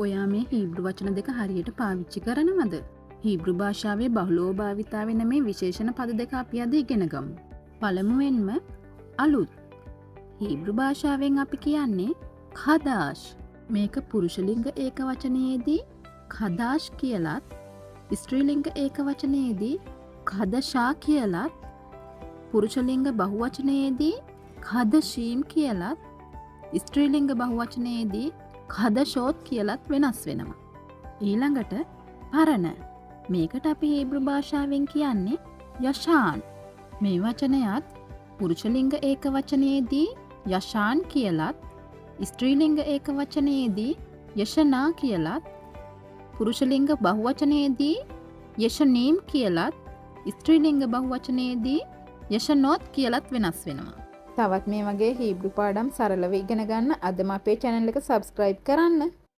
ඔයා මේ හීබ්‍රු වචන දෙක හරියට පාවිච්චි කරනවද? හීබ්‍රු භාෂාවේ බහුලව භාවිතා වෙන මේ විශේෂණ පද දෙක අපි අද ඉගෙන ගමු. පළමුවෙන්ම අලුත්. හීබ්‍රු භාෂාවෙන් අපි කියන්නේ කදාෂ්. මේක පුරුෂලිංග ඒකවචනයේදී කදාෂ් කියලත්, ස්ත්‍රීලිංග ඒකවචනයේදී කදෂා කියලත්, පුරුෂලිංග බහුවචනයේදී කදෂීම් කියලත්, ස්ත්‍රීලිංග බහුවචනයේදී කදෂෝත් කියලත් වෙනස් වෙනවා. ඊළඟට පරණ. මේකට අපි හීබ්‍රු භාෂාවෙන් කියන්නේ යෂාන්. මේ වචනයත් පුරුෂලිංග ඒකවචනයේදී යෂාන් කියලත්, ස්ත්‍රීලිංග ඒකවචනයේදී යෂනා කියලත්, පුරුෂලිංග බහුවචනයේදී යෂනීම් කියලත්, ස්ත්‍රීලිංග බහුවචනයේදී යෂනෝත් කියලත් වෙනස් වෙනවා. තවත් මේ වගේ හීබ්‍රු පාඩම් සරලව ඉගෙන ගන්න අදම අපේ චැනල් එක සබ්ස්ක්‍රයිබ් කරන්න.